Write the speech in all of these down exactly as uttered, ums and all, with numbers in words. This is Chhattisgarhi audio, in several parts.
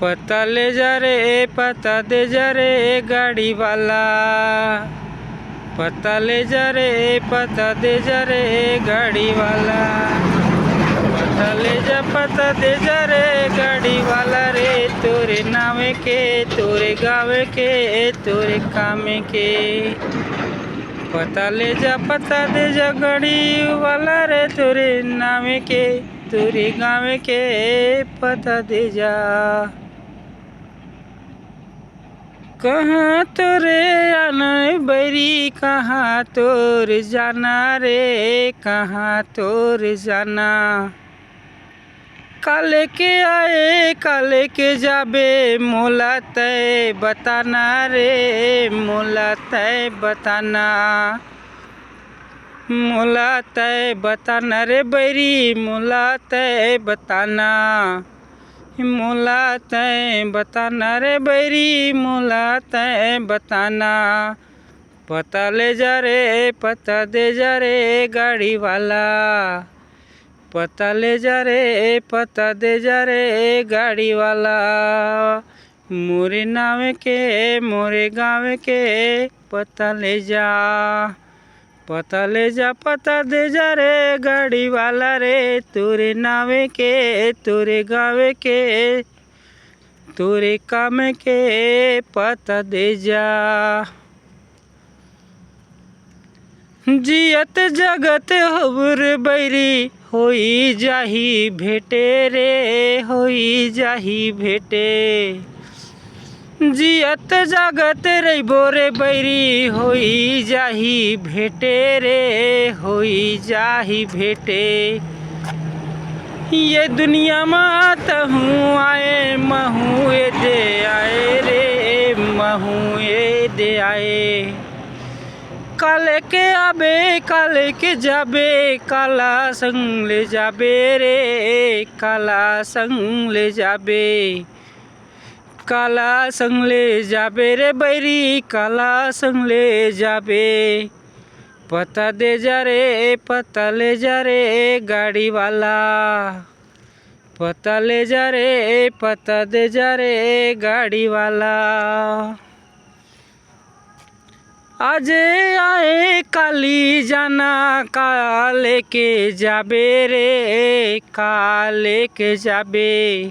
पता ले जा रे, पता दे जा रे गाड़ी वाला। पता ले जा रे, पता दे जा रे गाड़ी वाला। पता ले जा, पता दे जा रे गाड़ी वाला रे, तोरे नावे के, तोरे गावे के, तोरे कामे के। पता ले जा, पता दे जा गाड़ी वाला रे, तोरे नावे के, तोरे गावे के, पता दे जा। कहाँ तोरे आना बैरी, कहाँ तोर जाना रे, कहाँ तोर जाना। काले के आए, काले के जाबे, मोला तय बताना रे, मोला तय बताना। मोला तय बताना रे बैरी, मोला तय बताना। मोला तय बताना रे बैरी, मोला तय बताना। पता ले जा रे, पता दे जा रे गाड़ी वाला। पता ले जा रे, पता दे जा रे गाड़ी वाला। मोरे नावे के, मोरे गावे के, पता ले जा। पता ले जा, पता दे जा रे गाड़ी वाला रे, तोरे नावे के, तोरे गावे के, तोरे काम के, पता दे जा। जियत जगत हबुर बैरी, होई जाही भेटे रे, होई जाही भेटे। जियत जागत रहिबो रे बैरी, होई जाही भेटे रे, होई जाही भेटे। ये दुनिया मा तहूँ आए, महूँ ए दे आए रे, महूँ ए दे आए। काले के आबे, काले के जाबे, काला संग ले जाबे रे, काला संग ले जाबे। काला संग ले जाबे रे बैरी, काला संग ले जाबे। पता दे जा रे, पता ले जा रे गाड़ी वाला। पता ले जा रे, पता दे जा रे गाड़ी वाला। आज आए काली जाना, काले के जाबे रे, काले के जाबे।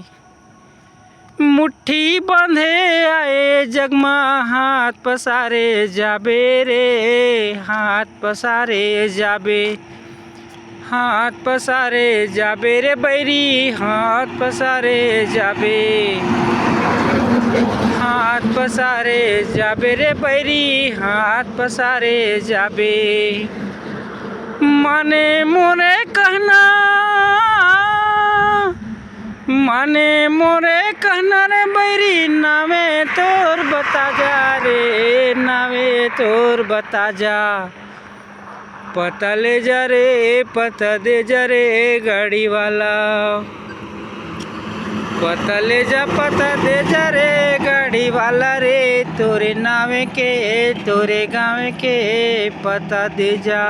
मुट्ठी बांधे आए जगमा, हाथ पसारे जाबे रे, हाथ पसारे जाबे। हाथ पसारे जाबे रे बैरी, हाथ पसारे जाबे। हाथ पसारे जाबे रे बैरी, हाथ पसारे जाबे। माने मोरे कहना, माने मोरे कहना रे बैरी, नावे तोर बता जा रे, नावे तोर बता जा। पता ले जा रे, पता दे जा रे गाड़ी वाला। पता ले जा, पता दे जा रे गाड़ी वाला रे, तोरे नावे के, तोरे गाँव के पता दे जा।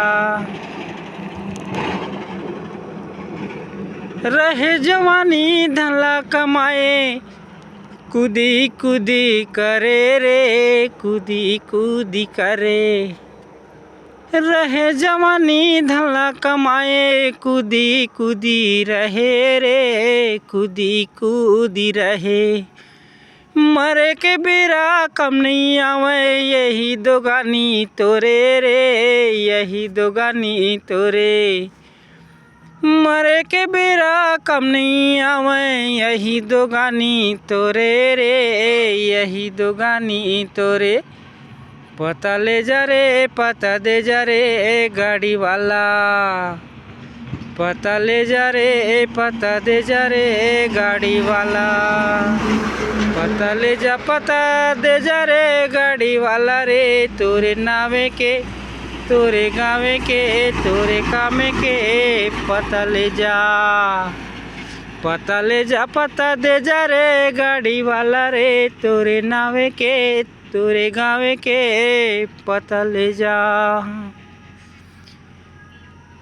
रहे जवानी धन ला कमाए, कूदी कूदी करे रे, कूदी कूदी करे। रहे जवानी धन ला कमाए, कूदी कूदी रहे रे, कूदी कूदी रहे। मरे के बेरा कम नहीं आवे, यही दो गानी तोरे रे, यही दो गानी तोरे। मरे के बेरा कम नहीं आवे, यही दो गानी तोरे रे, यही दो गानी तोरे। पता ले जा रे, पता दे जा रे गाड़ी वाला। पता ले जा रे, पता दे जा रे गाड़ी वाला। पता ले जा, पता दे जा रे गाड़ी वाला रे, तोरे नावे के, तोरे गाँव के, तोरे काम के पता ले जा। पता ले जा, पता दे जा रे गाड़ी वाला रे, तोरे नावे के, तोरे गाँव के पता ले जा।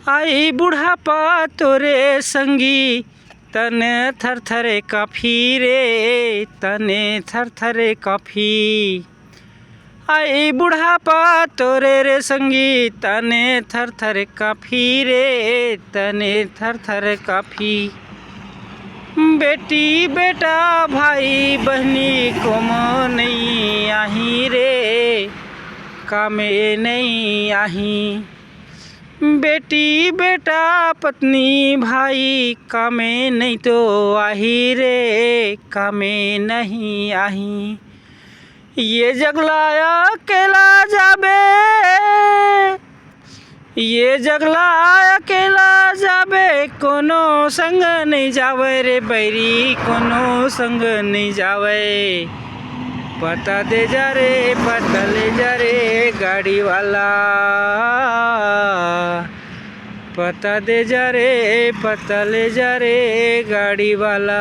आई बुढ़ापा तोरे संगी, तने थर थर काफी रे, तने थर थर काफी। आई बुढ़ापा तोरे रे संगी, तने थर थर काफी रे, तने थर थर काफी। बेटी बेटा भाई बहनी कोमो नहीं आही रे, कामे नहीं आही। बेटी बेटा पत्नी भाई कामे नहीं तो आही रे, कामे नहीं आही। ये जगला अकेला जाबे, ये जगला अकेला जाबे, कोनो संग नहीं जावे रे बैरी, कोनो संग नहीं जावे। पता दे जा रे, पता ले जा रे गाड़ी वाला, पता दे जा रे, पता ले जा रे गाड़ी वाला।